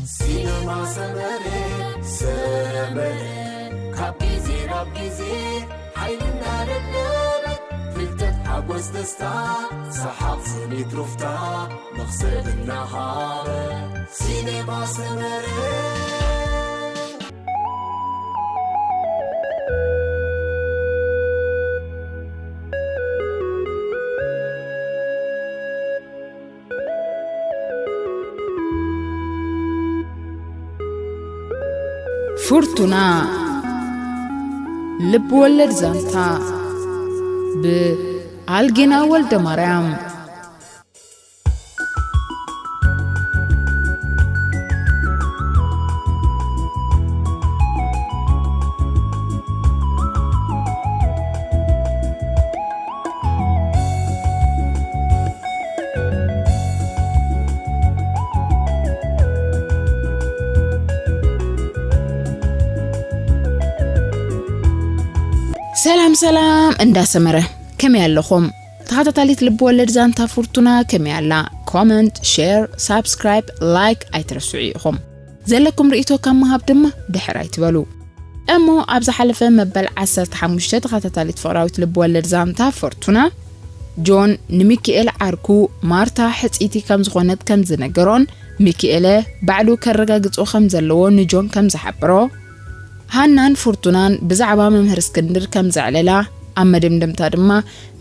ሲነማ ሰመረ፣ ሰመረ፣ ካብ ግዜ ናብ ግዜ ሓይሊ እናደለበ፣ ፍልጠት፣ ሓጎስ፣ ደስታ፣ ሰሓቕ፣ ስኒት፣ ሩፍታ፣ መኽሰብ እናሃበ፣ ሲነማ ሰመረ። ፍርቱና፣ ልብ ወለድ ዛንታ፣ ብኣልጌና ወልደ ማርያም። ሰላም ሰላም እንዳሰመረ፣ ከመይ ኣለኹም? ተኸታታሊት ልብ ወለድ ዛንታ ፍርቱና ከመይ ኣላ? ኮመንት፣ ሼር፣ ሳብስክራይብ፣ ላይክ ኣይትረስዑ ኢኹም። ዘለኩም ርእይቶ ካብ ምሃብ ድማ ድሕር ኣይትበሉ። እሞ ኣብ ዝሓለፈ መበል ዓሰርተ ሓሙሽተ ተኸታታሊት ፍቕራዊት ልብ ወለድ ዛንታ ፍርቱና፣ ጆን ንሚኪኤል ዓርኩ ማርታ ሕጽይቲ ከም ዝኾነት ከም ዝነገሮን፣ ሚኪኤለ ባዕሉ ከረጋግጾ ከም ዘለዎ ንጆን ከም ዝሓበሮ፣ ሃናን ፍርቱናን ብዛዕባ መምህር እስክንድር ከም ዘዕለላ፣ ኣብ መደምደምታ ድማ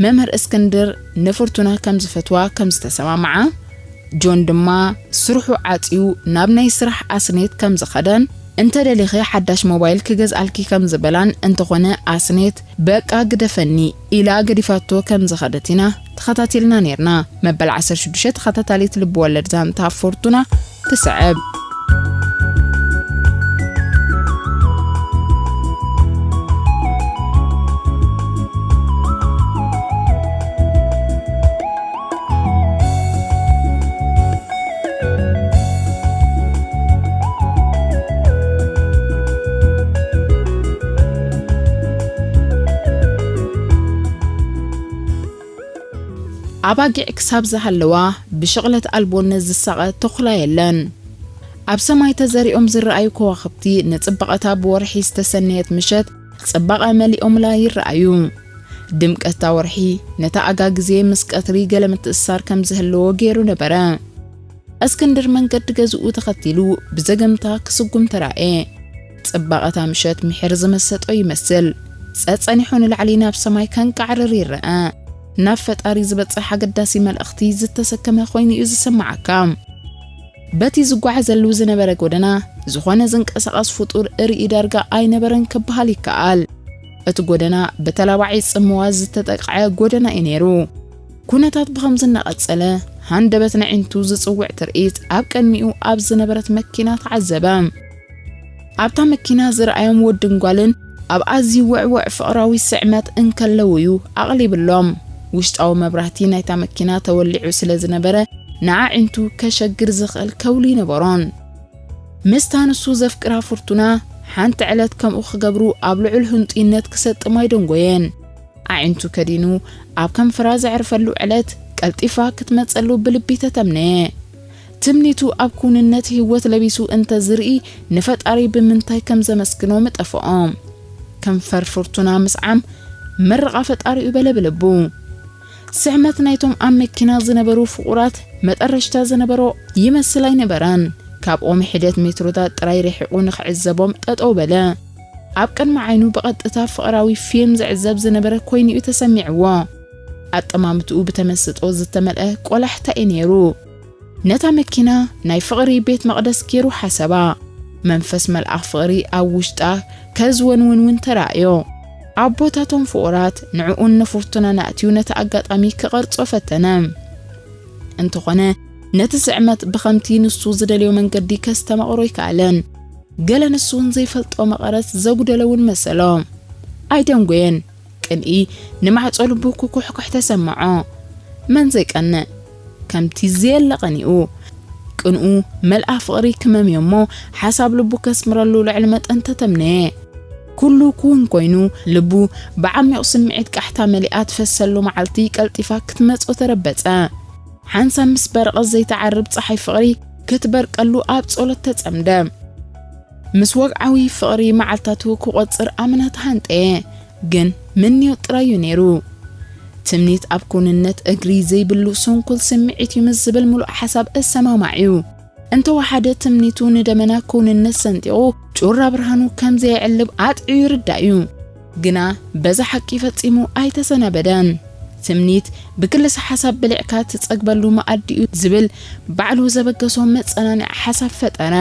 መምህር እስክንድር ንፍርቱና ከም ዝፈትዋ ከም ዝተሰማምዓ፣ ጆን ድማ ስርሑ ዓጽዩ ናብ ናይ ስራሕ ኣስኔት ከም ዝኸደን፣ እንተ ደሊኺ ሓዳሽ ሞባይል ክገዝኣልኪ ከም ዝበላን፣ እንተኾነ ኣስኔት በቃ ግደፈኒ ኢላ ገዲፋቶ ከም ዝኸደት ኢና ተኸታቲልና ኔርና። መበል ዓሰርተ ሽዱሽተ ተኸታታሊት ልብ ወለድ ዛንታ ፍርቱና ትስዕብ። ኣባጊዕ ክሳብ ዝሃለዋ ብሽቕለት ኣልቦነት ዝሳቐ ተኹላ የለን። ኣብ ሰማይ ተዘሪኦም ዝረኣዩ ከዋኽብቲ ንጽባቐታ ብወርሒ ዝተሰነየት ምሸት ጽባቐ መሊኦምላ ይረኣዩ። ድምቀት እታ ወርሒ ነታ ኣጋ ግዜ ምስ ቀትሪ ገለ ምትእስሳር ከም ዝህልዎ ገይሩ ነበረ። እስክንድር መንገዲ ገዝኡ ተኸቲሉ ብዘገምታ ክስጉም ተራእየ። ጽባቐ እታ ምሸት ምሒር ዝመሰጦ ይመስል። ጸጸኒሑ ንላዕሊ ናብ ሰማይ ከንቃዕርር ይረኣ። ናብ ፈጣሪ ዝበጽሕ ኣገዳሲ መልእኽቲ ዝተሰከመ ኮይኑ እዩ ዝስምዓካ። በቲ ዝጓዓዘሉ ዝነበረ ጎደና፣ ዝኾነ ዝንቀሳቐስ ፍጡር እርኢ ዳርጋ ኣይነበረን ክበሃል ይከኣል። እቲ ጎደና ብተላባዒ ጽምዋ ዝተጠቕዐ ጎደና እዩ ነይሩ። ኩነታት ብኸምዚ እናቐጸለ፣ ሃንደበት ነዒንቱ ዝጽውዕ ትርኢት ኣብ ቅድሚኡ ኣብ ዝነበረት መኪና ተዓዘበ። ኣብታ መኪና ዝረኣዮም ወድን ጓልን ኣብ ኣዝዩ ውዕዉዕ ፍቕራዊ ስዕመት እንከለዉ እዩ ኣቕሊብሎም። ውሽጣዊ መብራህቲ ናይታ መኪና ተወሊዑ ስለ ዝነበረ፣ ንኣዒንቱ ከሸግር ዝኽእል ከውሊ ኣይነበሮን። ምስታ ንሱ ዘፍቅራ ፍርቱና፣ ሓንቲ ዕለት ከምኡ ክገብሩ ኣብ ልዑል ህንጡይነት ክሰጥም ኣይደንጎየን። ኣዒንቱ ከዲኑ ኣብ ከንፈራ ዘዕርፈሉ ዕለት ቀልጢፋ ክትመጸሉ ብልቢ ተተምነየ። ትምኒቱ ኣብ ክውንነት ህይወት ለቢሱ እንተ ዝርኢ፣ ንፈጣሪ ብምንታይ ከም ዘመስግኖ ምጠፍኦ። ከንፈር ፍርቱና ምስዓም፣ መርቓ ፈጣሪኡ በለ ብልቡ። ስዕመት ናይቶም ኣብ መኪና ዝነበሩ ፍቑራት መጠረሽታ ዝነበሮ ይመስል ኣይነበረን። ካብ ኦም ሕደት ሜትሮታት ጥራይ ርሒቑ ንኽዕዘቦም ጠጠው በለ። ኣብ ቅድሚ ዓይኑ ብቐጥታ ፍቕራዊ ፊልም ዝዕዘብ ዝነበረ ኮይኑ እዩ ተሰሚዕዎ። ኣጠማምትኡ ብተመስጦ ዝተመልአ ቆላሕታ እዩ ነይሩ። ነታ መኪና ናይ ፍቕሪ ቤት መቕደስ ገይሩ ሓሰባ። መንፈስ መልኣኽ ፍቕሪ ኣብ ውሽጣ ከዝወንውን እውን ተራእዮ። ኣቦታቶም ፍቑራት ንዕኡን ንፍርቱናን ኣእትዩ ነቲ ኣጋጣሚ ክቐርጾ ፈተነ። እንተኾነ፣ ነቲ ስዕመት ብኸምቲ ንሱ ዝደልዮ መንገዲ ከስተማቕሮ ኣይከኣለን። ገለ ንሱ እውን ዘይፈልጦ መቐረት ዘጉደለ እውን መሰሎ። ኣይደንጎየን። ቅንኢ ንማዕጾ ልቡ ክኩሕኩሕ ተሰምዖ። መን ዘይቀንእ? ከምቲ ዘየለ ቀኒኡ። ቅንኡ መልኣ ፍቕሪ ክመምዮ እሞ፣ ሓሳብ ልቡ ከስምረሉ ልዕሊ መጠን ተተምነየ። ኩሉ ክውን ኮይኑ፣ ልቡ ብዓሚቕ ስምዒት ቃሕታ መሊኣ ትፈሰሉ መዓልቲ ቀልጢፋ ክትመጾ ተረበጸ። ሓንሳብ ምስ በረቐት ዘይትዓርብ ጸሓይ ፍቕሪ ክትበርቀሉ ኣብ ጸሎት ተጸምደ። ምስ ወግዓዊ ፍቕሪ መዓልታቱ ክቖጽር ኣመና ተሃንጠየ፣ ግን ምንዮት ጥራዩ ነይሩ። ትምኒት ኣብ ክውንነት እግሪ ዘይብሉ ስንኩል ስምዒት እዩ ምስ ዝብል ምሉእ ሓሳብ እሰማማዕ እዩ። እንተወሓደ ትምኒቱ ንደመና ክውንነት ሰንጢቑ ጩራ ብርሃኑ ከም ዘየዕልብ ኣጥዕዩ ይርዳእ እዩ። ግና በዛ ሓቂ ፈጺሙ ኣይተሰናበደን። ትምኒት ብክልሰ ሓሳብ በሊዕካ ትጸግበሉ መኣዲ እዩ ዝብል ባዕሉ ዘበገሶ መጸናንዒ ሓሳብ ፈጠረ።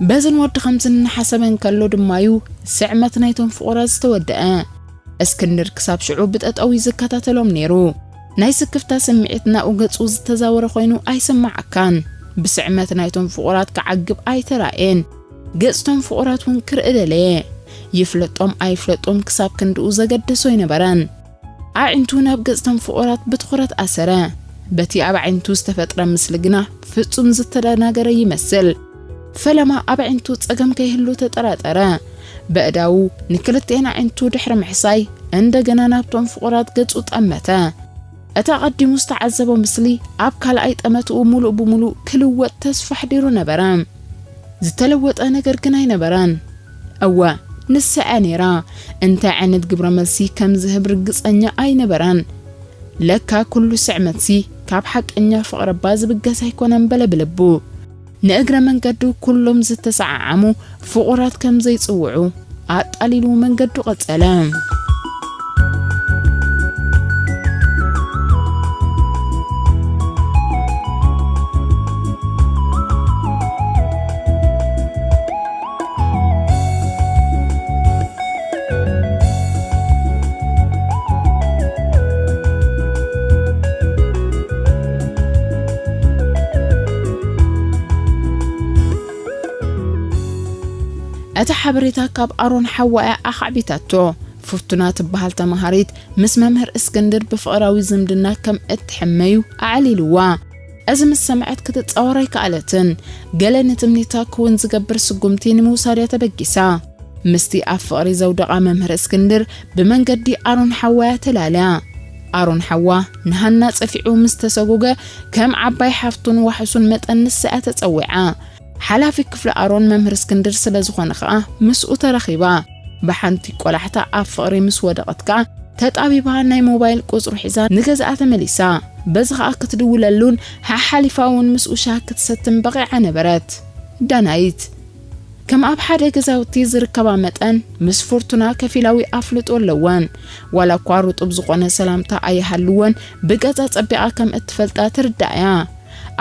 በዝን ወዲ ከምዝን እናሓሰበ እንከሎ ድማዩ ስዕመት ናይቶም ፍቑራት ዝተወደአ። እስክንድር ክሳብ ሽዑ ብጠጠዊ ዝከታተሎም ነይሩ። ናይ ስክፍታ ስምዒት ናኡ ገጹ ዝተዛወረ ኮይኑ ኣይሰማዓካን። ብስዕመት ናይቶም ፍቑራት ክዓግብ ኣይተራእየን። ገጽቶም ፍቑራት እውን ክርኢ ደለየ። ይፍለጦም ኣይፍለጦም ክሳብ ክንድኡ ዘገደሶ ኣይነበረን። ኣዒንቱ ናብ ገጽቶም ፍቑራት ብትኹረት ኣሰረ። በቲ ኣብ ኣዒንቱ ዝተፈጥረ ምስሊ ግና ፍጹም ዝተደናገረ ይመስል። ፈለማ ኣብ ኣዒንቱ ጸገም ከይህሉ ተጠራጠረ። በእዳዉ ንክልቲኤን ኣዒንቱ ድሕሪ ምሕሳይ እንደገና ናብቶም ፍቑራት ገጹ ጠመተ። እቲ ኣቐዲሙ ዝተዓዘቦ ምስሊ ኣብ ካልኣይ ጠመትኡ ምሉእ ብምሉእ ክልወጥ ተስፋ ኣሕዲሩ ነበረ። ዝተለወጠ ነገር ግን ኣይነበረን። እወ፣ ንሳ እያ ነይራ። እንታይ ዓይነት ግብረ መልሲ ከም ዝህብ ርግጸኛ ኣይነበረን። ለካ ኩሉ ስዕመትሲ ካብ ሓቀኛ ፍቕሪ እባ ዝብገስ ኣይኮነን በለ ብልቡ። ንእግረ መንገዱ ኩሎም ዝተሰዓዓሙ ፍቑራት ከም ዘይጽውዑ ኣጣሊሉ መንገዱ ቀጸለ። እቲ ሓበሬታ ካብ ኣሮን ሓዋ እያ ኣኻዕቢታቶ። ፍርቱና ትበሃል ተመሃሪት ምስ መምህር እስክንድር ብፍቕራዊ ዝምድና ከም እትሕመዩ ኣዕሊልዋ። እዚ ምስ ሰምዐት ክትጻወር ኣይከኣለትን። ገለ ንትምኒታ ክውን ዝገብር ስጉምቲ ንምውሳድ እያ ተበጊሳ። ምስቲ ኣብ ፍቕሪ ዘውደቓ መምህር እስክንድር ብመንገዲ ኣሮን ሓዋ እያ ተላልያ። ኣሮን ሓዋ ንሃና ጸፊዑ ምስ ተሰጎገ ከም ዓባይ ሓፍቱን ዋሕሱን መጠን ንሳ እያ ተጸዊዓ። ሓላፊ ክፍሊ ኣሮን መምህር እስክንድር ስለ ዝኾነ ኸኣ ምስኡ ተራኺባ። ብሓንቲ ቆላሕታ ኣብ ፍቕሪ ምስ ወደቐት ከኣ ተጣቢባ ናይ ሞባይል ቁጽሩ ሒዛ ንገዝኣ ተመሊሳ። በዚ ኸኣ ክትድውለሉን ሓሓሊፋ እውን ምስኡ ሻሂ ክትሰትን በቒዓ ነበረት። ዳናይት ከም ኣብ ሓደ ገዛውቲ ዝርከባ መጠን ምስ ፍርቱና ከፊላዊ ኣፍልጦ ኣለወን። ዋላ እኳ ርጡብ ዝኾነ ሰላምታ ኣይሃልወን፣ ብገጻ ጸቢቓ ከም እትፈልጣ ትርዳእ እያ።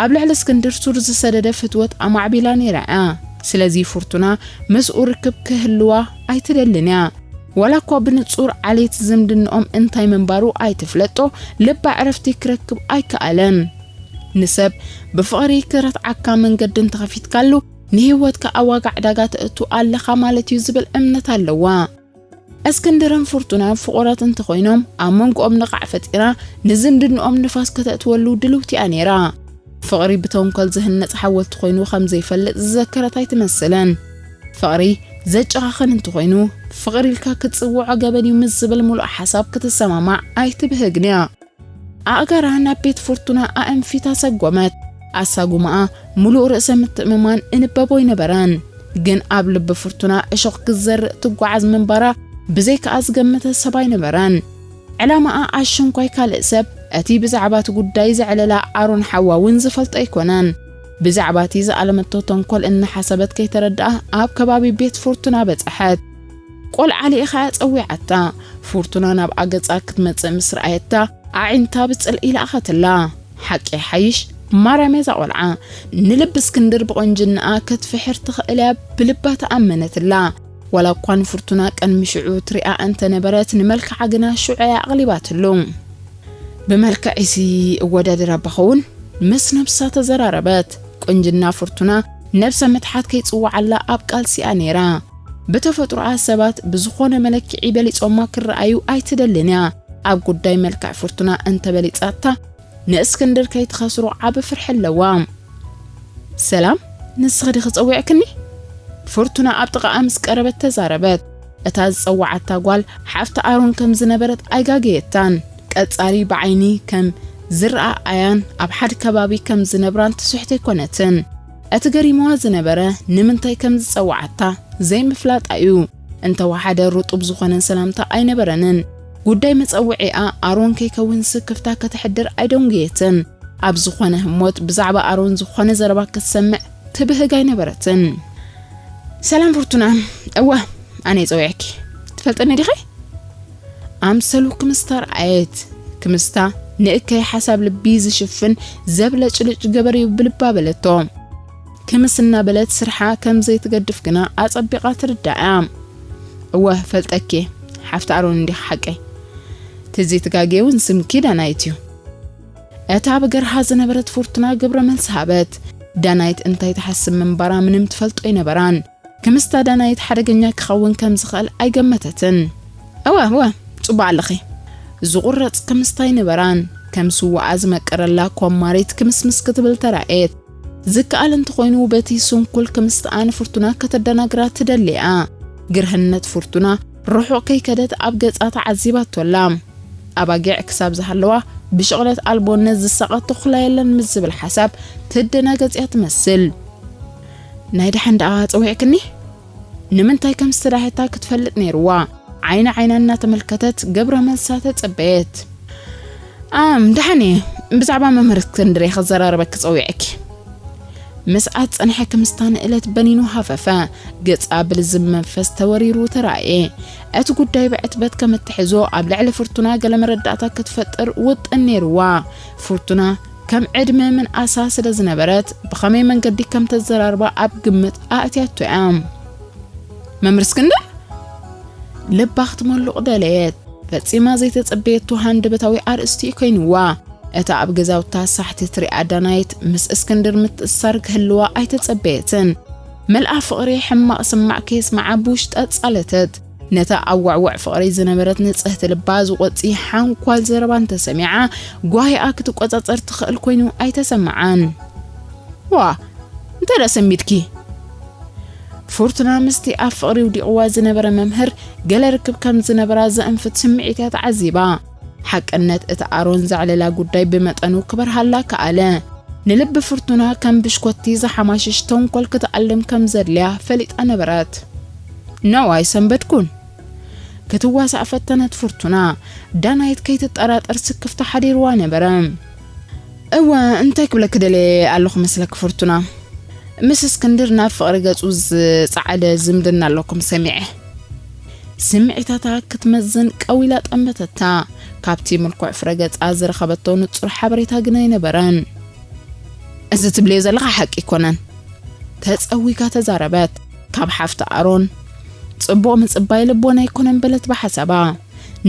ኣብ ልዕሊ እስክንድር ሱር ዝሰደደ ፍትወት ኣማዕቢላ ነይራ እያ። ስለዚ ፍርቱና ምስኡ ርክብ ክህልዋ ኣይትደልን እያ። ዋላ እኳ ብንጹር ዓሌት ዝምድንኦም እንታይ ምንባሩ ኣይትፍለጦ፣ ልባ ዕረፍቲ ክረክብ ኣይከኣለን። ንሰብ ብፍቕሪ ክረትዓካ መንገዲ እንተኸፊትካሉ፣ ንህይወትካ ኣብ ዋጋ ዕዳጋ ተእቱ ኣለኻ ማለት እዩ ዝብል እምነት ኣለዋ። እስክንድርን ፍርቱናን ፍቑራት እንተኾይኖም፣ ኣብ መንጎኦም ንቓዕ ፈጢራ ንዝምድንኦም ንፋስ ከተእትወሉ ድልውቲ እያ ነይራ። ፍቕሪ ብተንኮል ዝህነጽ ሓወልቲ ኮይኑ ከም ዘይፈልጥ ዝዘከረት ኣይትመስልን። ፍቕሪ ዘጨኻኽን እንተኾይኑ፣ ፍቕሪ ኢልካ ክትጽውዖ ገበን እዩ ምስ ዝብል ምሉእ ሓሳብ ክትሰማማዕ ኣይትብህግን እያ። ኣእጋራ ናብ ቤት ፍርቱና ኣእንፊታ ሰጎመት። ኣሳጉማኣ ምሉእ ርእሰ ምትእምማን እንበቦ ኣይነበረን። ግን ኣብ ልቢ ፍርቱና እሾኽ ክዘርእ ትጓዓዝ ምንባራ ብዘይከኣ ዝገመተ ሰብ ኣይነበረን። ዕላማኣ ኣሽንኳይ ካልእ ሰብ፣ እቲ ብዛዕባ እቲ ጉዳይ ዘዕለላ ኣሮን ሓዋ እውን ዝፈልጦ ኣይኮነን። ብዛዕባ እቲ ዝኣለመቶ ተንኮል እናሓሰበት ከይተረድኣ ኣብ ከባቢ ቤት ፍርቱና በጽሐት። ቆልዓ ልኢኻ እያ ጸዊዓታ። ፍርቱና ናብ ኣገጻ ክትመጽእ ምስ ረኣየታ፣ ኣዒንታ ብጽልኢ ለኣኸትላ። ሓቂ ይሓይሽ፣ ማርያም እያ እዛ ቆልዓ። ንልቢ እስክንድር ብቆንጅንኣ ክትፍሕር ትኽእል እያ ብልባ ተኣመነትላ። ዋላ እኳ ንፍርቱና ቅድሚ ሽዑ ትሪኣ እንተነበረት፣ ንመልክዓ ግና ሽዑ እያ ኣቕሊባትሉ። ብመልክዕሲ እወዳደር ኣባ ኸውን? ምስ ነብሳ ተዘራረበት። ቁንጅና ፍርቱና ነብሰ ምትሓት ከይጽውዓላ ኣብ ቃልሲኣ ነይራ። ብተፈጥሮኣ ሰባት ብዝኾነ መለክዒ በሊጾማ ክረኣዩ ኣይትደልን እያ። ኣብ ጉዳይ መልክዕ ፍርቱና እንተበሊጻታ፣ ንእስክንድር ከይትኸስሮ ዓቢ ፍርሒ ኣለዋ። ሰላም፣ ንስኺ ዲኺ ጸዊዕክኒ? ፍርቱና ኣብ ጥቓኣ ምስ ቀረበት ተዛረበት። እታ ዝጸዋዓታ ጓል ሓፍቲ ኣሮን ከም ዝነበረት ኣይጋገየታን። ቀጻሊ ብዓይኒ ከም ዝረኣኣያን ኣብ ሓደ ከባቢ ከም ዝነብራን ትስሕት ኣይኮነትን። እቲ ገሪምዋ ዝነበረ ንምንታይ ከም ዝጸውዓታ ዘይምፍላጣ እዩ። እንተወሓደ ርጡብ ዝኾነ ሰላምታ ኣይነበረንን። ጉዳይ መጸውዒኣ ኣሮን ከይከውን ስክፍታ ከተሕድር ኣይደንጉየትን። ኣብ ዝኾነ ህሞት ብዛዕባ ኣሮን ዝኾነ ዘረባ ክትሰምዕ ትብህግ ኣይነበረትን። "ሰላም ፍርቱና፣ እወ ኣነ ይጸውዐኪ። ትፈልጠኒ ዲኺ?" ኣምሰሉ ክምስታ ረኣየት። ክምስታ ንእከይ ሓሳብ ልቢ ዝሽፍን ዘብለጭልጭ ገበርዩ ብልባ በለቶ። ክምስ እናበለት ስርሓ ከም ዘይትገድፍ ግና ኣጸቢቓ ትርዳእ እያ። "እወ ፈልጠኪ፣ ሓፍቲ ኣሮን እንዲኻ ሓቀይ። ትዚ ትጋጌ እውን ስምኪ ዳናይት እዩ።" እታ ብገርሃ ዝነበረት ፍርቱና ግብረ መልሲ ሃበት። ዳናይት እንታይ ትሓስብ ምንባራ ምንም ትፈልጦ ኣይነበራን። ክምስታ ዳናይት ሓደገኛ ክኸውን ከም ዝኽእል ኣይገመተትን። "እወ፣ እወ፣ ጽቡቕ ኣለኺ።" ዝቑረጽ ክምስታ ኣይነበራን። ከም ስዋኣ ዝመቀረላ ኮማሪት ክምስምስ ክትብል ተራእየት። ዝከኣል እንተኾይኑ በቲ ስንኩል ክምስትኣ ንፍርቱና ከተደናግራ ትደሊ እያ። ግርህነት ፍርቱና ርሑቕ ከይከደት ኣብ ገጻ ተዓዚባቶላ። ኣባጊዕ ክሳብ ዝሃለዋ ብሽቕለት ኣልቦነት ዝሳቐ ተኹላ የለን ምስ ዝብል ሓሳብ ትደናገጽ እያ ትመስል። "ናይ ደሓን ደኣ ጸዊዕክኒ?" ንምንታይ ከም ዝተዳህየታ ክትፈልጥ ነይርዋ። ዓይኒ ዓይና እናተመልከተት ግብረ መልሳ ተጸበየት። "ኣም፣ ደሓን እየ። ብዛዕባ መምህር እስክንድር እየ ክዘራረበኪ ጸዊዐኪ።" ምስኣ ዝጸንሐ ክምስታ ንእለት በኒኑ ሃፈፈ። ገጻ ብልዝብ መንፈስ ተወሪሩ ተራእየ። እቲ ጉዳይ ብዕትበት ከም እትሕዞ ኣብ ልዕሊ ፍርቱና ገለ መረዳእታ ክትፈጥር ውጥን ነይርዋ። ፍርቱና ከም ዕድመ ምንኣሳ ስለ ዝነበረት ብኸመይ መንገዲ ከም ተዘራርባ ኣብ ግምት ኣእትያቶ እያ። "መምህር እስክንድር?" ልባ ክትመሉቕ ደለየት። ፈጺማ ዘይተጸበየቶ ሃንደበታዊ ኣርእስቲ እዩ ኮይንዋ። እታ ኣብ ገዛውታ ሳሕቲ ትሪኣ ዳናይት ምስ እስክንድር ምትእስሳር ክህልዋ ኣይተጸበየትን። መልኣ ፍቕሪ ሕማቕ ስማዕ ከየስምዓ ብውሽጣ ጻለተት። ነታ ኣብ ዋዕዋዕ ፍቕሪ ዝነበረት ንጽህቲ ልባ ዝቖጺ ሓንኳል ዘረባ እንተሰሚዓ፣ ጓሂኣ ክትቆጻጸር ትኽእል ኮይኑ ኣይተሰምዓን። "ዋ፣ እንታይ ደኣ ሰሚትኪ?" ፍርቱና ምስቲ ኣብ ፍቕሪ ውዲቕዋ ዝነበረ መምህር ገለ ርክብ ከም ዝነበራ ዘእንፍት ስምዒት እያ ተዓዚባ። ሓቅነት እቲ ኣሮን ዘዕለላ ጉዳይ ብመጠኑ ክበርሃላ ከኣለ። ንልቢ ፍርቱና ከም ብሽኮቲ ዝሓማሽሽ ተንኮል ክትኣልም ከም ዘድልያ ፈሊጣ ነበረት። "ነው፣ ኣይሰንበድኩን።" ክትዋሳእ ፈተነት ፍርቱና። ዳናይት ከይትጠራጠር ስክፍታ ሓዲርዋ ነበረ። "እወ፣ እንታይ ክብለኪ ደልየ ኣለኹ መስለኪ ፍርቱና? ምስ እስክንድር ናብ ፍቕሪ ገጹ ዝጸዓደ ዝምድና ኣለኩም ሰሚዐ።" ስምዒታታ ክትመዝን ቀዊላ ጠመተታ። ካብቲ ምልኩዕ ፍረ ገጻ ዝረኸበቶ ንጹር ሓበሬታ ግና ኣይነበረን። "እዚ ትብልዮ ዘለኻ ሓቂ ኣይኮነን።" ተጸዊጋ ተዛረበት። ካብ ሓፍቲ ኣሮን ጽቡቕ ምጽባይ ልቦና ኣይኮነን በለት ብሓሳባ።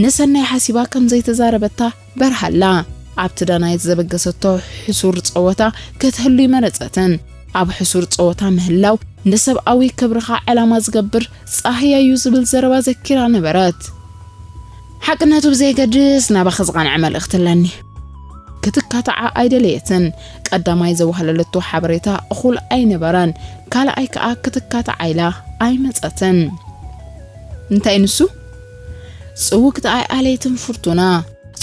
ንሰናይ ሓሲባ ከም ዘይተዛረበታ በርሃላ። ኣብቲ ዳናይት ዘበገሰቶ ሕሱር ጸወታ ክትህሉ ይመረጸትን። ኣብ ሕሱር ጸወታ ምህላው ንሰብኣዊ ክብርኻ ዕላማ ዝገብር ጻህያዩ ዝብል ዘረባ ዘኪራ ነበረት። "ሓቅነቱ ብዘየገድስ ናባኺ ዝቐንዐ መልእኽቲ ኣለኒ።" ክትካትዓ ኣይደለየትን። ቀዳማይ ዘዋህለለቶ ሓበሬታ እኹል ኣይነበረን። ካልኣይ ከኣ ክትካትዓ ኢላ ኣይመጸትን። "እንታይ ንሱ?" ጽውግታ ኣይኣለየትን ፍርቱና።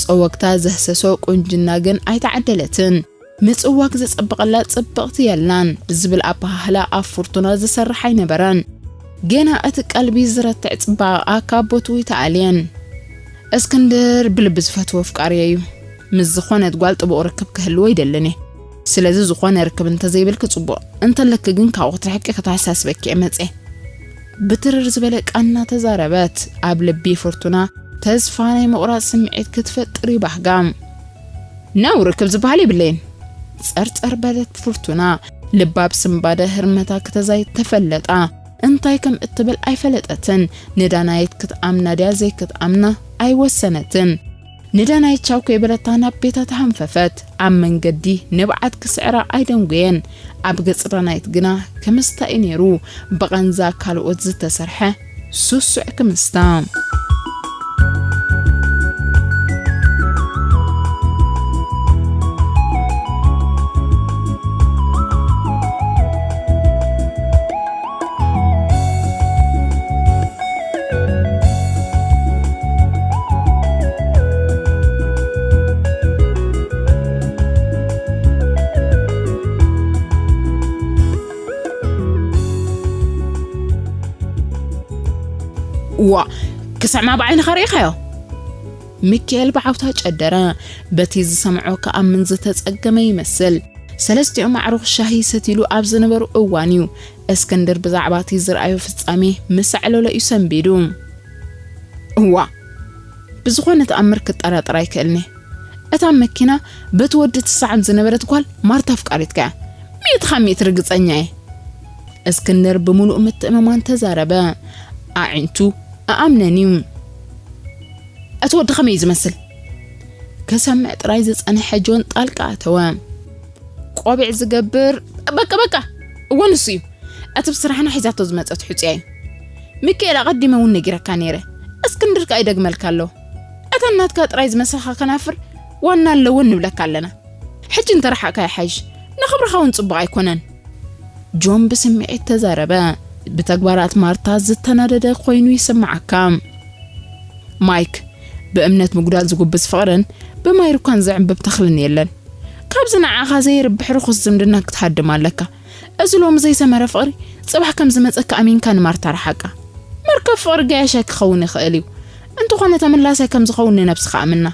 ጸወግታ ዘህሰሶ ቁንጅና ግን ኣይተዓደለትን። ምጽዋግ ዘጸበቐላ ጽብቕቲ የላን ዝብል ኣበሃህላ ኣብ ፍርቱና ዝሰርሕ ኣይነበረን። ገና እቲ ቀልቢ ዝረትዕ ጽባቐኣ ካብ ቦትኡ ኣይተኣልየን። "እስክንድር ብልቢ ዝፈትዎ ኣፍቃሪየ እዩ። ምስ ዝኾነት ጓል ጥቡቕ ርክብ ክህልዎ ይደልን እየ። ስለዚ ዝኾነ ርክብ እንተዘይብልኪ ጽቡቕ፣ እንተለኪ ግን ካብኡ ክትርሕቂ ከተሓሳስበኪ እየ መጽየ።" ብትርር ዝበለ ቃና ተዛረበት። ኣብ ልቢ ፍርቱና ተስፋ ናይ ምቑራጽ ስምዒት ክትፈጥር ይባህጋ። "ነው፣ ርክብ ዝበሃል የብለይን።" ጸርጸር በለት ፍርቱና። ልባ ብስንባደ ህርመታ ክተዛይ ተፈለጣ። እንታይ ከም እትብል ኣይፈለጠትን። ንዳናይት ክትኣምና ድያ ዘይክትኣምና ኣይወሰነትን። ንዳናይት ቻው ከይበለታ ናብ ቤታ ተሃንፈፈት። ኣብ መንገዲ ንብዓት ክስዕራ ኣይደንጉየን። ኣብ ገጽ ዳናይት ግና ክምስታ እዩ ነይሩ። ብቐንዛ ካልኦት ዝተሰርሐ ስሱዕ ክምስታ። እዋ፣ ክስዕማ ብዓይንኻ ርኢኻዮ? ሚካኤል ብዓውታ ጨደረ። በቲ ዝሰምዖ ክኣምን ዝተጸገመ ይመስል። ሰለስቲኦም ኣዕሩኽ ሻሂ ሰትይሉ ኣብ ዝነበሩ እዋን እዩ እስክንድር ብዛዕባ እቲ ዝረኣዮ ፍጻሜ ምስ ኣዕለሎ እዩ ሰንቢዱ። እዋ፣ ብዝኾነ ተኣምር ክጠራጠር ኣይክእልኒ። እታ መኪና በቲ ወዲ ትሰዓም ዝነበረት ጓል ማርታ ኣፍቃሪትካ እያ። ሚእቲ ካብ ሚእቲ ርግጸኛ እየ። እስክንድር ብምሉእ ምትእምማን ተዛረበ። ኣዒንቱ ኣኣምነን እዩ። እቲ ወዲ ከመይ እዩ ዝመስል? ክሰምዕ ጥራይ ዝጸንሐ ጆን ጣልቃ ኣተወ። ቆቢዕ ዝገብር፣ በቃ፣ በቃ፣ እወ፣ ንሱ እዩ። እቲ ብስራሕና ሒዛቶ ዝመጸት ሕጹያ እዩ። ሚካኤል፣ ኣቐዲመ እውን ነጊረካ ነይረ። እስክንድር ከኣ ይደግመልካ ኣሎ። እተን ናትካ ጥራይ ዝመስልካ ከናፍር ዋና ኣለወን ንብለካ ኣለና። ሕጂ እንተረሓቕካ ይሓይሽ። ንኽብርኻ እውን ጽቡቕ ኣይኮነን። ጆን ብስምዒት ተዛረበ። ብተግባራት ማርታ ዝተናደደ ኮይኑ ይስምዓካ። ማይክ፣ ብእምነት ምጉዳል ዝጉብዝ ፍቕርን ብማይ ሩካን ዘዕንብብ ተኽልን የለን። ካብዚ ንዓኻ ዘይርብሕ ርኹስ ዝምድና ክትሃድም ኣለካ። እዚ ሎሚ ዘይሰመረ ፍቕሪ፣ ጽባሕ ከም ዝመጸካ ኣሚንካ ንማርታ ረሓቃ። መርከብ ፍቕሪ ገያሻይ ክኸውን ይኽእል እዩ። እንተኾነ ተመላሳይ ከም ዝኸውን ንነብስኻ ኣምና።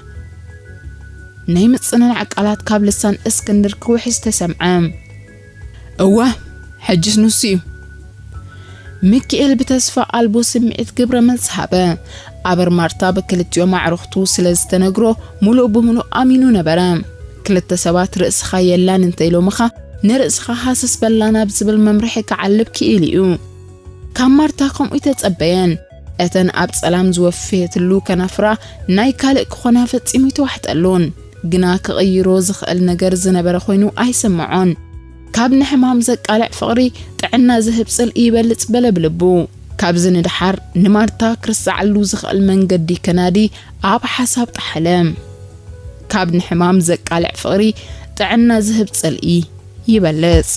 ናይ ምጽንናዕ ቃላት ካብ ልሳን እስክንድር ክውሕዝ ተሰምዐ። እወ፣ ሕጅስ ንሱ እዩ። ሚኪኤል ብተስፋ ኣልቦ ስምዒት ግብረ መልሲ ሃበ። ኣበር ማርታ ብክልቲኦም ኣዕሩኽቱ ስለ ዝተነግሮ፣ ምሉእ ብምሉእ ኣሚኑ ነበረ። ክልተ ሰባት ርእስኻ የላን እንተ ኢሎምኻ፣ ንርእስኻ ሃሰስ በላ ናብ ዝብል መምርሒ ክዓልብ ክኢሉ እዩ። ካብ ማርታ ከምኡ ኣይተጸበየን። እተን ኣብ ጸላም ዝወፈየትሉ ከናፍራ ናይ ካልእ ክኾና ፈጺሙ ኣይተዋሕጠሉን። ግና ክቕይሮ ዝኽእል ነገር ዝነበረ ኮይኑ ኣይስምዖን። ካብ ንሕማም ዘቃልዕ ፍቕሪ ጥዕና ዝህብ ጽልኢ ይበልጽ በለ ብልቡ። ካብዚ ንደሓር ንማርታ ክርስዓሉ ዝኽእል መንገዲ ከናዲ ኣብ ሓሳብ ጠሓለ። ካብ ንሕማም ዘቃልዕ ፍቕሪ ጥዕና ዝህብ ጽልኢ ይበልጽ።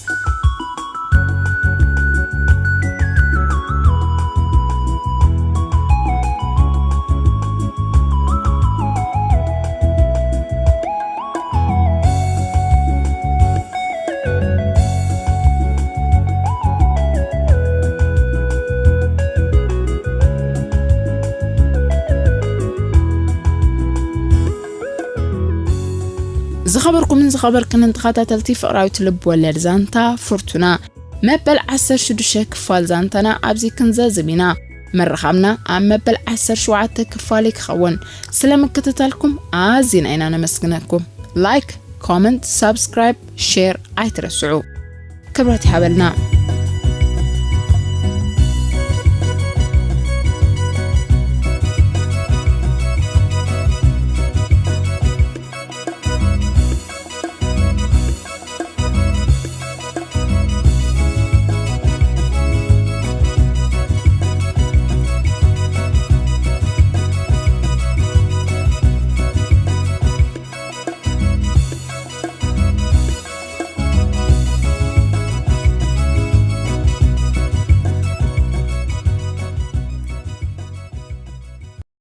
ዝኸበርኩምን ዝኸበርክንን ተኸታተልቲ ፍቕራዊት ልብ ወለድ ዛንታ ፍርቱና፣ መበል ዓሰርተ ሽዱሽተ ክፋል ዛንታና ኣብዚ ክንዘዝም ኢና። መርኻብና ኣብ መበል ዓሰርተ ሸውዓተ ክፋል ክኸውን። ስለ ምክትታልኩም ኣዚና ኢና ነመስግነኩም። ላይክ፣ ኮመንት፣ ሳብስክራይብ፣ ሼር ኣይትረስዑ። ክብረት ይሃበልና።